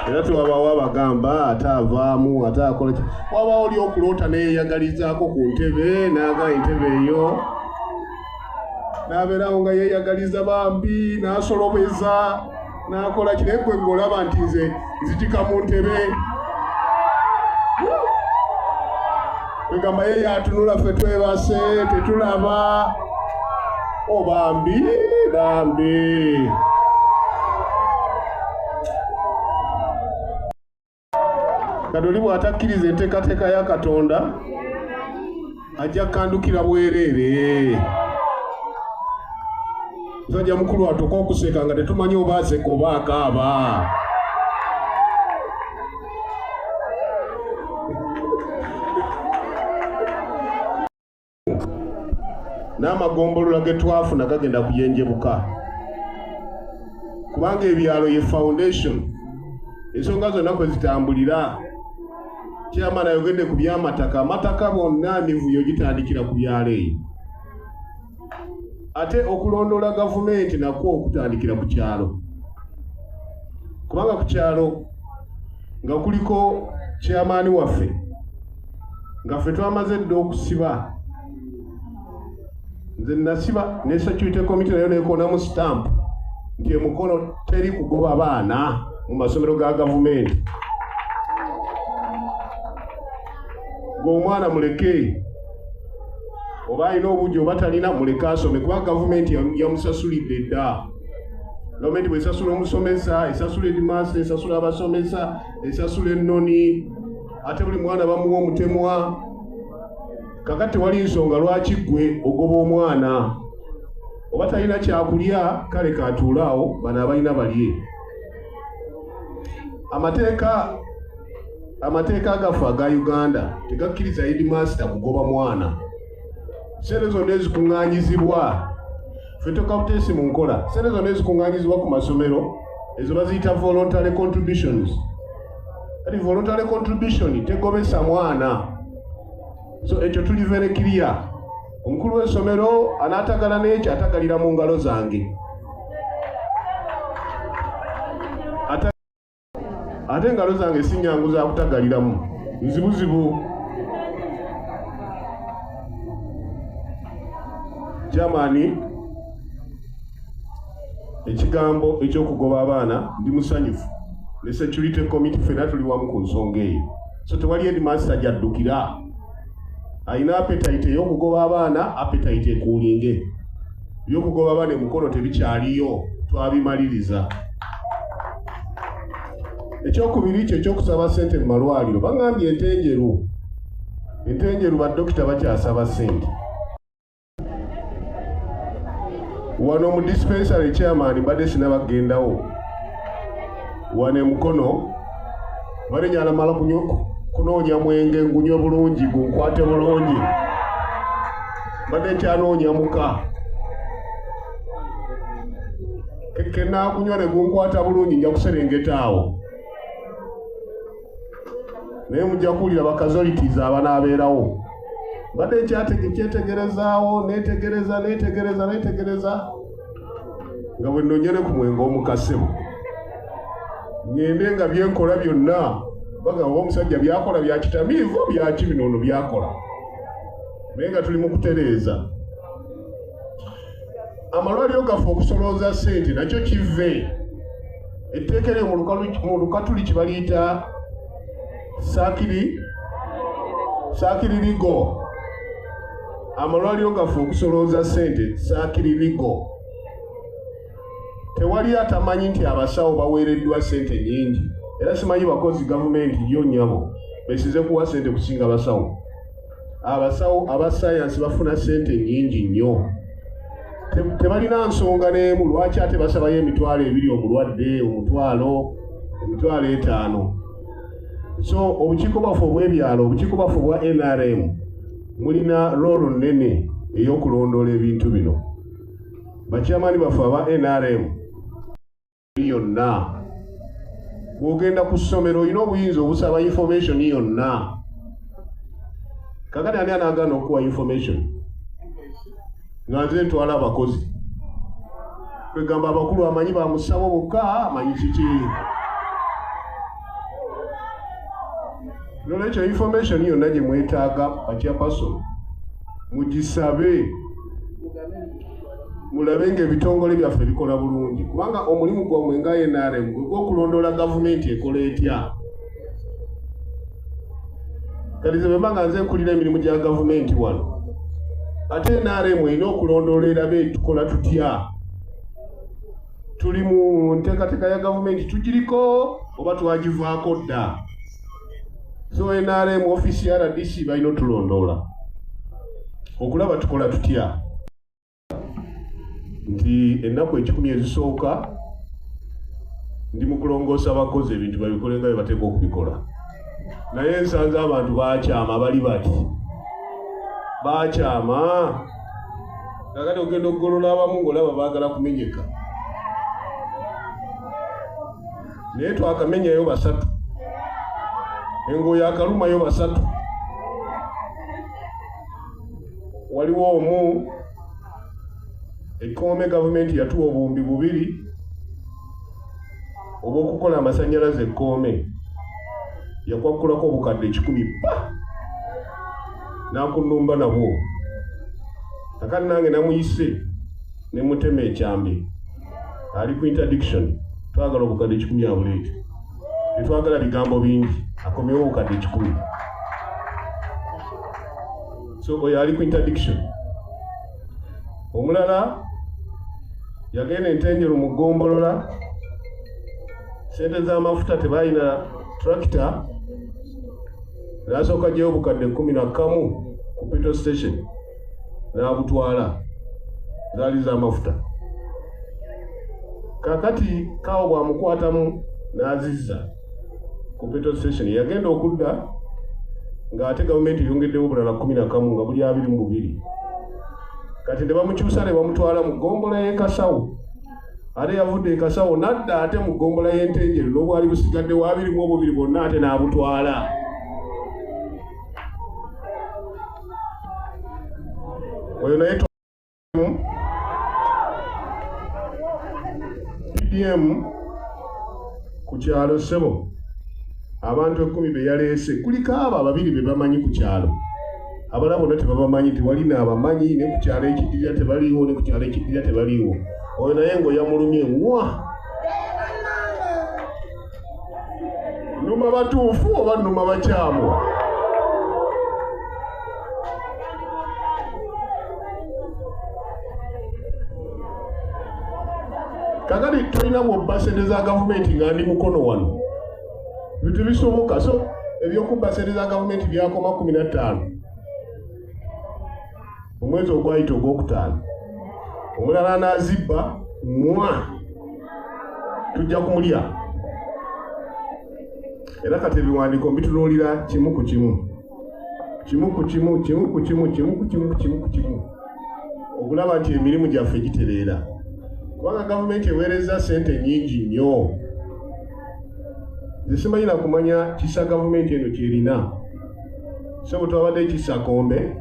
Era tewabawo abagamba ate avaamu ate akola ki, wabawo oli okuloota neyeyagalizaako ku ntebe n'aga entebe eyo n'abeerawo nga yeeyagaliza bambi n'asolobeza n'akola ki, naye gwe ng'olaba nti nze nzitika mu ntebe. Kwegamba ye yatunula ffe twebase tetulaba. O bambi bambi. Kati oli bw'atakkiriza enteekateeka ya Katonda ajja kukandukira bwereere. Musajja mukulu atuuka okuseka nga tetumanyi oba aseka oba akaaba. N'amagombolola ge twafuna gagenda kuyenjebuka kubanga ebyalo ye foundation, ensonga zonna kwe zitambulira. Chairman ayogedde ku by'amataka, amataka bonna emivuyo gitandikira ku byalo eyo, ate okulondoola gavumenti nakwo okutandikira ku kyalo, kubanga ku kyalo nga kuliko chairman waffe nga ffe twamaze dda okusiba. Nze nasiba ne security committee nayo nekonamu stamp nti emukono teri kugoba baana mu masomero ga gavumenti. Gwe omwana muleke, oba alina obujja oba talina, muleke asome, kuba gavumenti yamusasulidde dda. Gavumenti bwesasula omusomesa, esasula headmaster, esasula abasomesa, esasula ennoni, ate buli mwana bamuwa omutemwa. Kakati tewali nsonga lwaki ggwe ogoba omwana oba talina kyakulya. Kale katuule awo, bano abalina balye. Amateeka gaffe aga Uganda tegakkiriza headmaster kugoba mwana. Sente zonna ezikuŋŋaanyizibwa, ffe tokabuteesi mu nkola, sente zonna ezikuŋŋaanyizibwa ku masomero ezo baziyita voluntary contributions. Kati voluntary contribution tegobesa mwana, so ekyo tuli very clear. Omukulu w'essomero anaatagala n'ekyo atagalira mu ngalo zange. Ate engalo zange si nyangu za kutagaliramu, nzibuzibu. Germany, ekigambo ekyokugoba abaana, ndi musanyufu ne security committee ffenna tuli wamu ku nsonga eyo, so tewali headmaster gyaddukira alina appetite ey'okugoba abaana. Appetite ekuulinge, ebyokugoba abaana emukono tebikyaliyo, twabimaliriza. Ekyokubiri kyo ekyokusaba ssente mu malwaliro, baŋŋambye entenjeru, entenjeru badokita bakyasaba ssente. Wano mu dispensary, chairman, mbadde sinabagendawo wano emukono, mbadde nyalamala kunoonya mwenge ngunywe bulungi, gunkwate bulungi. Mbadde nkyanoonya muka kenaakunywa ne gunkwata bulungi, nja kuserengeta awo, naye mujja kuwulira bakazolitiza abanaabeerawo. Mbadde nkyetegerezaawo, neetegereza, neetegereza, neetegereza nga bwe nnoonyere ku mwenge omukasebo ŋŋende nga byenkola byonna bagamba oba omusajja byakola bya kitamiivu, byaki bino ono byakola, naye nga tuli mu kutereeza amalwaliro gaffe. Okusolooza ssente nakyo kive etteeka eryo mu Lukatuliki baliyita sacrilege. Amalwaliro gaffe okusolooza ssente sacrilege. Tewali atamanyi nti abasawo baweereddwa ssente nnyingi, era simanyi bakozi gavumenti yo nnyabo besize kuwa ssente kusinga basawo. Abasawo aba sayansi bafuna ssente nnyingi nnyo. Tebalina nsonga n'emu lwaki ate basabayo 20,000 omulwadde, omutwalo, 50,000. So obukiiko bwaffe obw'ebyalo, obukiiko bwaffe obwa NRM, mulina role nnene ey'okulondoola ebintu bino. Bakyamaani baffe aba NRM yonna, bw'ogenda ku ssomero olina obuyinza obusaba information yonna. Kakati ani anaagaana okuwa information nga nze ntwala abakozi? Kwegamba abakulu amanyi bamusawo bokka, amanyi kiki. Nolwekyo information yonna gye mwetaaga bachairperson mugisabe, mulabe ng'ebitongole byaffe bikola bulungi, kubanga omulimu gwammwe nga NRM gwe gw'okulondoola gavumenti ekola etya. Kati nze bwe mba nga nze nkulira emirimu gya gavumenti wano, ate NRM erina okulondoola erabe tukola tutya, tuli mu nteekateeka ya gavumenti tugiriko oba twagivaako dda. So NRM office ya RDC balina otulondoola okulaba tukola tutya. Nti ennaku 100 ezisooka ndi mu kulongoosa abakozi ebintu babikole nga bye bateekwa okubikola, naye nsanze abantu baakyama, bali bati baakyama. Kaakati ogenda okugolola abamu ng'olaba baagala kumenyeka, naye twakamenyayo 3, engoye akalumayo 3. Waliwo omu ekkoome gavumenti yatuwa obuwumbi 2 obw'okukola amasannyalaze ekkoome, yakwakkulako obukadde 100 pa n'akunnumba nabwo. Kakati nange namuyise ne mutema ekyambe, ali ku interdiction, twagala obukadde 100 abuleete, tetwagala bigambo bingi, akomyewo obukadde 100. So oyo ali ku interdiction. Omulala yagenda Entenjeru mu ggombolola, ssente z'amafuta tebalina tractor, n'asooka aggyayo obukadde 11 ku petrol station n'abutwala, zaali z'amafuta. Kaakati kaawo bw'amukwatamu n'azizza ku petrol station, yagenda okudda ng'ate gavumenti eyongeddewo obulala 11 nga buli 22. Kati ne bamukyusa ne bamutwala mu ggombolola y'e Kasawo, ate yavudde e Kasawo n'adda ate mu ggombolola y'Entenjeru, n'obwali busigaddewo 22 bwonna ate n'abutwala. Oyo naye PDM ku kyalo ssebo, abantu 10 be yaleese, kuliko abo ababiri be bamanyi ku kyalo, abalala bonna tebabamanyi, tewali n'abamanyi, ne ku kyalo ekiddirira tebaliiwo, ne ku kyalo ekiddirira tebaliiwo. Oyo naye ng'oyamulumye ngwa. Nnuma batuufu oba nnuma bakyamu? Kakati tolina bw'obba ssente za gavumenti nga ndi mukono wano, bintu bisoboka. So ebyokubba ssente za gavumenti byakoma 15 omwezi ogwayita ogwokutaano. Omulala anaazibba mwa tujja kumulya. Era kati ebiwandiiko mbitunuulira kimu ku kimu, kimu ku kimu, kimu ku kimu, kimu ku kimu, kimu ku kimu, okulaba nti emirimu gyaffe gitereera, kubanga gavumenti eweereza ssente nnyingi nnyo. Nze simanyi na kumanya kisa gavumenti eno ky'erina. So bwe twabadde ekisakombe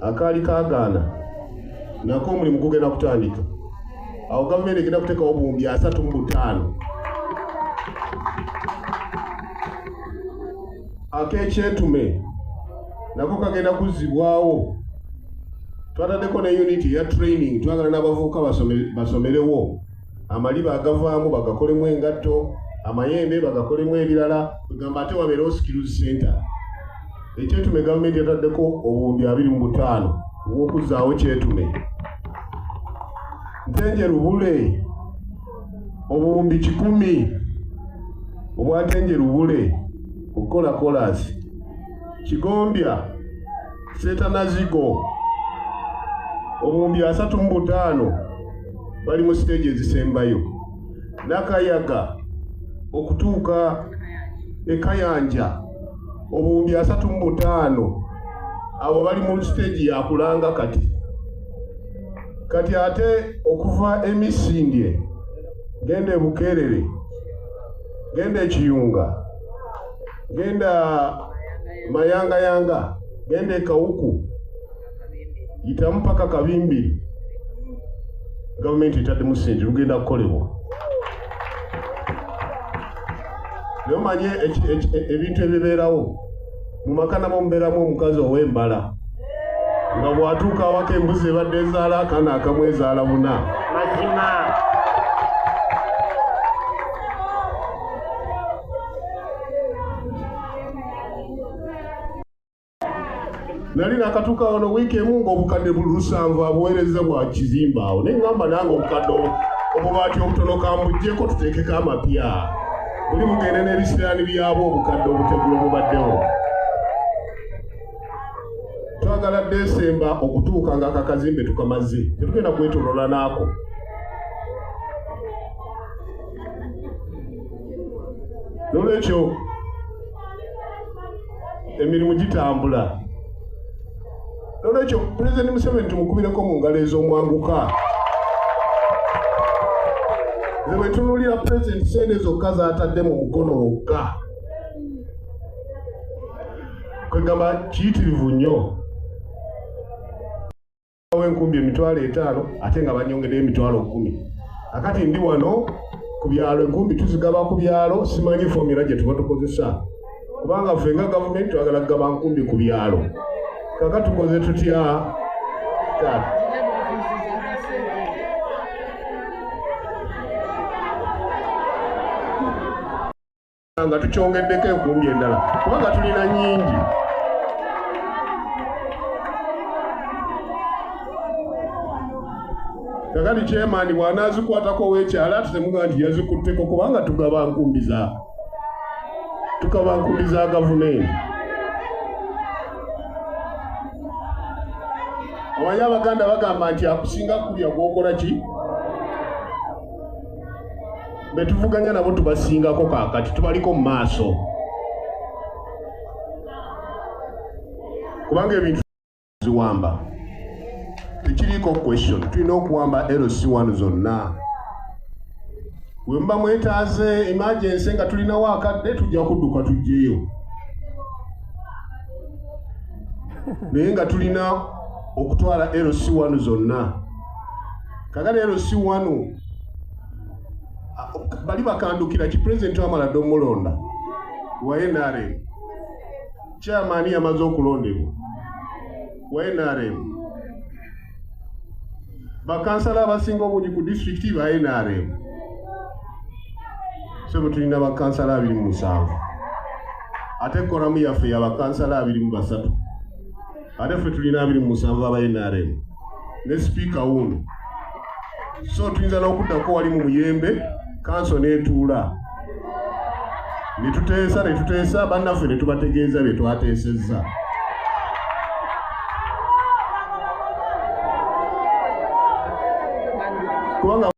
akaali kaagaana, nako omulimu gugenda kutandika. Awo gavumenti egenda kuteekawo obuwumbi 35. Ak'ekyetume nako kagenda kuzzibwawo. Twataddeko ne unit eya training, twagala n'abavubuka basomerewo, amaliba agavaamu bagakolemu engatto, amayembe bagakolemu ebirala, kugamba ate wabeerewo skills center. Ekyetume gavumenti yataddeko obuwumbi 25 obw'okuzzaawo Kyetume. Ntenjeru Bule obuwumbi 100 obwa Ntenjeru Bule okukola kolaasi. Kigombya Seetanazigo obuwumbi 35 bali mu siteegi ezisembayo. Nakayaga okutuuka e Kayanja obuwumbi 35, abo bali mu siteegi ya kulanga kati. Kati ate okuva e Misindye genda e Bukerere, genda e Kiyunga, genda Mayangayanga, genda e Kawuku, yitamu paka Kabimbiri. Gavumenti etaddemu ssente, lugenda kukolebwa. Naye omanye ebintu ebibeerawo mu maka, namo mubeeramu omukazi ow'embala nga bw'atuuka awaka embuzi ebadde ezaala akaana akamu ezaala buna. Mazima. Nali nakatuuka wano wiiki emu ng'obukadde 700 abuweereza bwa kizimba awo, naye ŋŋamba nange obukadde obubaati obutono kambuggyeko tuteekeko amapya, buli bugende n'ebisiraani byabwo obukadde obutegula obubaddewo. Twagala Desemba okutuuka nga akakazimbe tukamaze, tetugenda kwetoloola naako. N'olwekyo emirimu gitambula. N'olwekyo Pulezidenti Museveni tumukubireko mu ngalo ez'omwanguka. Nze bwe ntunuulira Pulezidenti ssente zokka z'atadde mu mukono wokka, kwegamba kiyitirivu nnyo. Enkumbi 50,000 ate nga banyongeddeyo 10,000. Akati ndi wano ku byalo, enkumbi tuzigaba ku byalo, simanyi fomula gye tuba tukozesa, kubanga ffe nga gavumenti twagala kugaba nkumbi ku byalo. Kaka tukoze tutya? Nga tukyongeddeko enkumbi endala kubanga tulina nnyingi. Kakati chairman bw'anaazikwatako ow'ekyalo ate temugamba nti yazikutteko, kubanga tugaba nkumbi za gavumenti. Omanyi Abaganda bagamba nti akusinga kulya gw'okola ki? Be tuvuganya nabo tubasingako kaakati, tubaliko mu maaso. Kubanga ebintu ziwamba. Tekiriiko question, tulina okuwamba LC1 zonna. Bwe muba mwetaaze emergency nga tulinawo akadde, tujja kudduka tujjeyo. Naye nga tulina okutwala LC1 zonna. Kaakati LC1 bali bakandukira ki? Pulezidenti wamala dda omulonda wa NRM, chairman yamaze okulondebwa wa NRM, bakansala abasinga obungi ku disitulikiti ba NRM. So bwe tulina bakansala 27, ate koramu yaffe ya bakansala 23, ate ffe tulina 27 aba NRM ne sipiika wuuno. So tuyinza n'okuddako wali mu Muyembe, kanso n'etuula ne tuteesa bannaffe ne tubategeeza bye twateesezza. Kubanga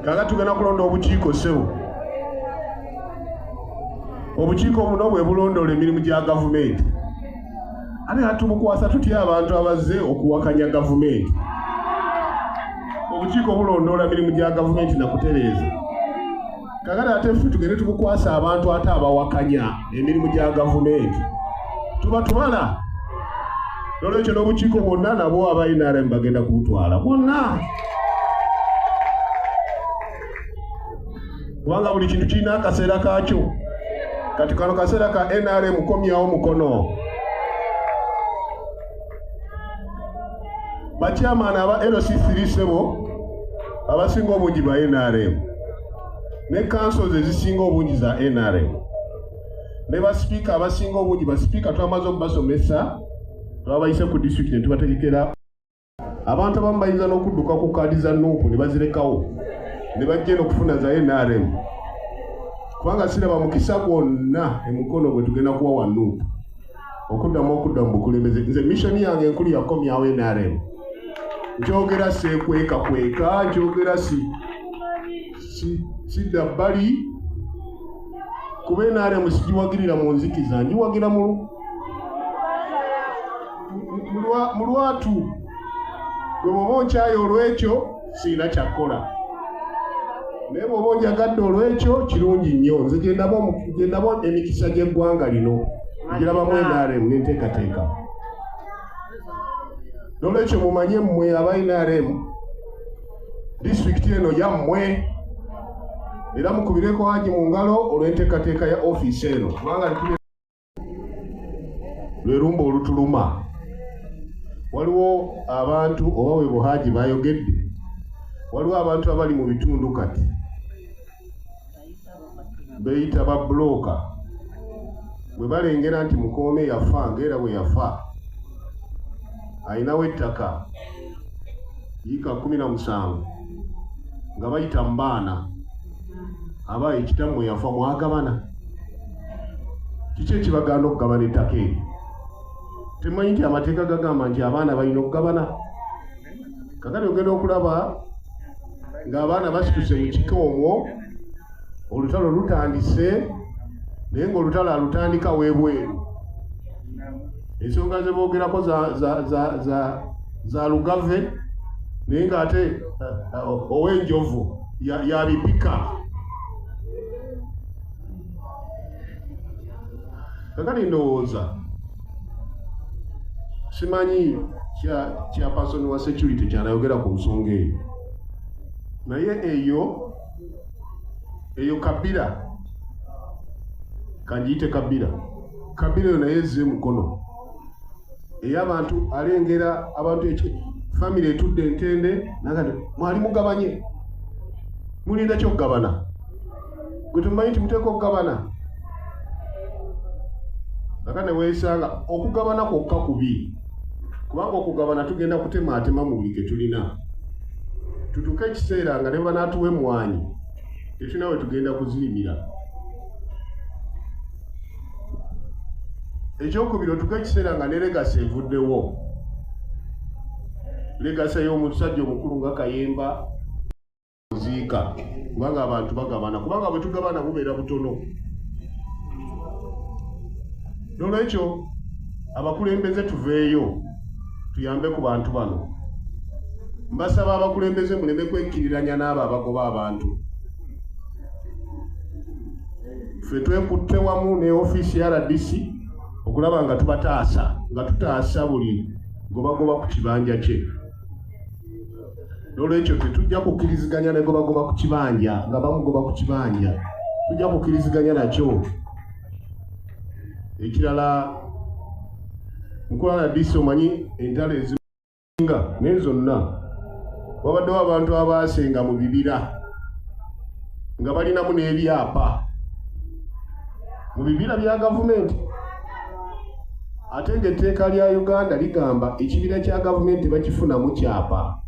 kaakati tugenda kulonda obukiiko ssebo. Obukiiko buno bwe bulondoola emirimu gya gavumenti. Ate kati tumukwasa tutya abantu abazze okuwakanya gavumenti? Obukiiko bulondoola mirimu gya gavumenti na kutereeza. Kaakati ate ffe tugende tubukwasa abantu ate abawakanya emirimu gya gavumenti. Tuba tubala. N'olwekyo n'obukiiko bwonna nabwo aba NRM bagenda kubutwala bwonna. Kubanga buli kintu kirina akaseera kaakyo. Kati kano kaseera ka NRM komyawo mukono. Bachairman aba LC3 ssebo abasinga obungi ba NRM, ne councils ezisinga obungi za NRM, ne basipiika abasinga obungi, basipiika twamaze okubasomesa, twabayise ku disitulikiti ne tubategekera. Abantu abamu bayinza n'okudduka ku kaadi za NUP ne bazirekawo ne bajja eno okufuna za NRM, kubanga siraba mukisa gwonna emukono gwe tugenda kuwa wa NUP okuddamu okudda mu bukulembeze. Nze mission yange enkulu yakomyawo NRM. Nkyogera seekwekakweka, nkyogera sidda bbali, kuba NRM sigiwagirira mu nzikiza, ngiwagira mu lwatu. Gwe bw'oba onkyaye olw'ekyo sirina kyakkola, naye bw'oba onjagadde olw'ekyo kirungi nnyo. Nze gye ndaba emikisa gy'eggwanga lino, ngirabamu NRM n'enteekateeka. Nolwekyo mumanye mmwe aba NRM, disitulikiti eno yammwe, era mukubireko Haji mu ngalo olw'enteekateeka ya ofiisi eno, kubanga lwe lumba olutuluma. Waliwo abantu oba we Buhaji bayogedde, waliwo abantu abali mu bitundu kati beeyita ba bbulooka, bwe balengera nti Mukoome yafa ng'era bwe yafa alinawo ettaka yiika 17 nga bayita mu baana aba ekitammwe yafa mwagabana. Kiki ekibagaana okugabana ettaka eryo? Temumanyi nti amateeka gagamba nti abaana balina okugabana? Kakati ogenda okulaba ng'abaana basituse mu kika omwo, olutalo lutandise, naye ng'olutalo alutandika weebweru. Ensonga ze boogerako za lugave, naye ng'ate ow'enjovu yabipika. Kakati ndowooza simanyi chairperson wa security kyanayogera ku nsonga eyo, naye eyo kabira, kanjiyite kabira, kabira eyo naye ezze mukono ey'abantu, alengera abantu famire etudde entende nagati mwali mugabanye, mulinda ki okugabana? Gwe tumanyi nti muteeka okugabana. Kaka ne weesanga okugabana kwokka kubi, kubanga okugabana tugenda kutemaatema mu buli ke tulina. Tutuuke ekiseera nga ne banaatuwa emmwanyi tetulina we tugenda kuzirimira. Ekyokubiri, otuuke ekiseera nga ne legacy evuddewo, legacy y'omusajja omukulu nga Kayemba ziika, kubanga abantu bagabana, kubanga bwe tugabana bubeera butono. N'olwekyo abakulembeze tuveeyo tuyambe ku bantu bano. Mbasaba abakulembeze muleme kwekkiriranya n'abo abagoba abantu. Ffe twekutte wamu ne ofiisi ya RDC okulaba nga tubataasa, nga tutaasa buli gobagoba ku kibanja kye. N'olwekyo tetujja kukkiriziganya ne gobagoba ku kibanja, nga bamugoba ku kibanja, tujja kukkiriziganya nakyo. Ekirala, mukulu RDC, omanyi entalo ezimu naye zonna wabaddewo abantu abaasenga mu bibira nga balinamu n'ebyapa mu bibira bya gavumenti, ate ng'etteeka lya Uganda ligamba ekibira kya gavumenti bakifunamu kyapa,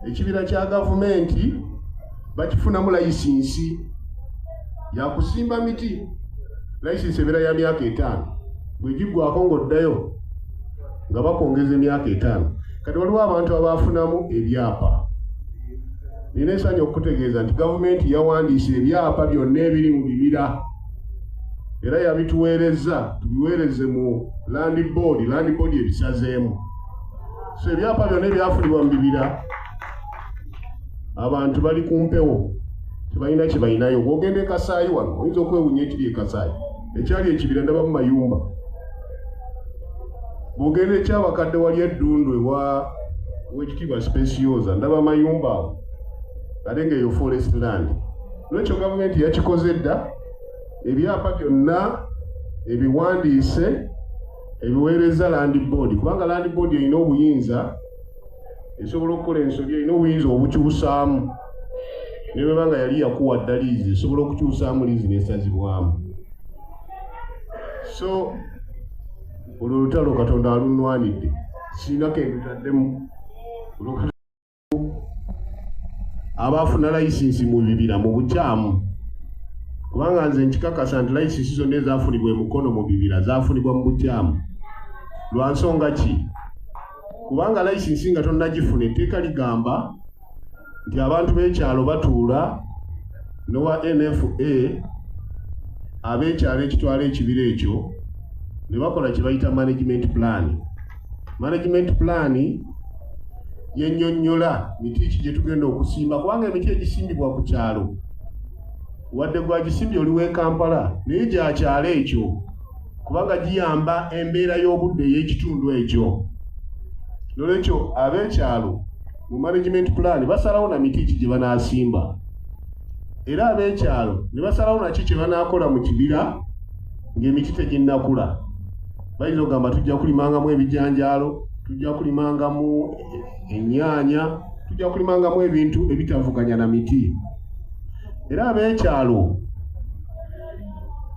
ekibira kya gavumenti bakifunamu layisinsi ya kusimba miti. Layisinsi ebeera ya myaka 5, bw'egiggwako ng'oddayo nga bakwongeza emyaka 5. Kati waliwo abantu abaafunamu ebyapa. Nina essanyu okukutegeeza nti gavumenti yawandiise ebyapa byonna ebiri mu bibira, era yabituweereza tubiweereze mu land board, land board ebisazeemu. So ebyapa byonna ebyafunibwa mu bibira, abantu bali ku mpewo, tebalina kye balinayo. Bw'ogenda e Kasaayi wano oyinza okwewuunya ekiri e Kasaayi, ekyali ekibira ndabamu mayumba. Bw'ogenda ekyabakadde wali eddundu ewa w'ekitiibwa Specioza, ndaba mayumba awo, ate ng'eyo forest land. Lwekyo gavumenti yakikoze dda, ebyapa byonna ebiwandiise ebiweereza land board, kubanga land board erina obuyinza, esobola okukola ensobi, erina obuyinza obukyusaamu. Ne bweba nga yali yakuwa dda liizi, esobola okukyusaamu liizi n'esazibwamu. So olwo olutalo Katonda alunwanidde, sirina kendutaddemu. Abaafuna layisinsi mu bibira mu bukyamu, kubanga nze nkikakasa nti layisinsi zonna ezaafunibwa e Mukono mu bibira zaafunibwa mu bukyamu. Lwa nsonga ki? Kubanga layisinsi nga tonnagifuna, etteeka ligamba nti abantu b'ekyalo batuula n'owa NFA ab'ekyalo ekitwala ekibira ekyo ne bakola kye bayita management plan. Management plan yennyonnyola miti ki gye tugenda okusimba, kubanga emiti egisimbibwa ku kyalo, wadde gwagisimbye oli w'e Kampala, naye gya kyalo ekyo, kubanga giyamba embeera y'obudde ey'ekitundu ekyo. Nolwekyo ab'ekyalo mu management plan basalawo na miti ki gye banaasimba, era ab'ekyalo ne basalawo naki kye banaakola mu kibira ng'emiti teginnakula. Bayinza okugamba tujja kulimangamu ebijanjaalo, tujja kulimangamu ennyaanya, tujja kulimangamu ebintu ebitavuganya na miti. Era ab'ekyalo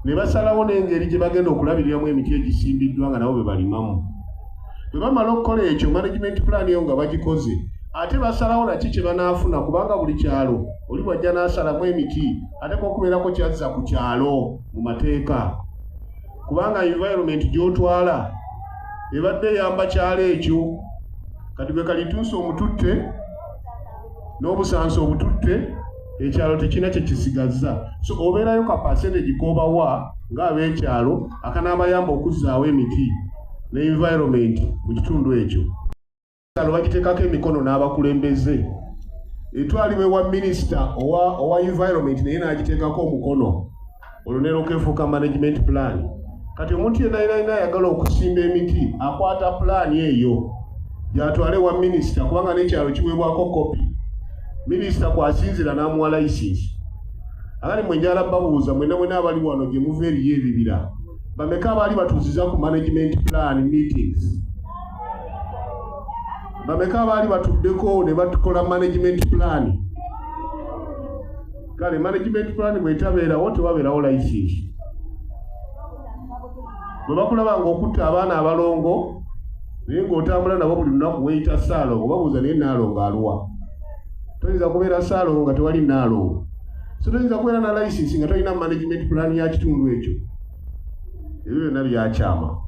ne basalawo n'engeri gye bagenda okulabiriramu emiti egisimbiddwa nga nabo be balimamu. Bwe bamala okukola ekyo, management plan eyo nga bagikoze, ate basalawo naki kye banaafuna, kubanga buli kyalo oli bw'ajja n'asalamu emiti ateekwa okubeerako kyazza ku kyalo mu mateeka, kubanga environment gy'otwala ebadde eyamba kyalo ekyo. Kati gwe kalituusa omututte n'obusanso obututte, ekyalo tekirina kye kisigazza. So obeerayo ka percentage k'obawa ng'ab'ekyalo akanaabayamba okuzzaawo emiti ne environment mu kitundu ekyo. Ekyalo bagiteekako emikono n'abakulembeze, etwalibwa ewa minisita owa environment naye n'agiteekako omukono, olwo nerooka efuuka management plan. Kati omuntu yenna yenna yenna ayagala okusimba emiti akwata pulaani eyo gy'atwale ewa minisita, kubanga n'ekyalo kiweebwako kopi, minisita kw'asinziira n'amuwa layisinsi. Akati mwe njala babuuza mwenna mwenna abali wano, gye muva eriyo ebibira, bameka abaali batuuziza ku management plan meetings? Bameka abaali batuddeko ne batukola management plan? Kale management plan bwetabeerawo, tewabeerawo license. Bwe bakulaba ng'okutta abaana abalongo naye ng'otambula nabo buli lunaku, weeyita Ssaalongo, babuuza, naye Nnaalongo aluwa? Toyinza kubeera Ssaalongo nga tewali Nnaalongo. So toyinza kubeera na license nga tolina management plan ya kitundu ekyo. Ebyo byonna byakyama.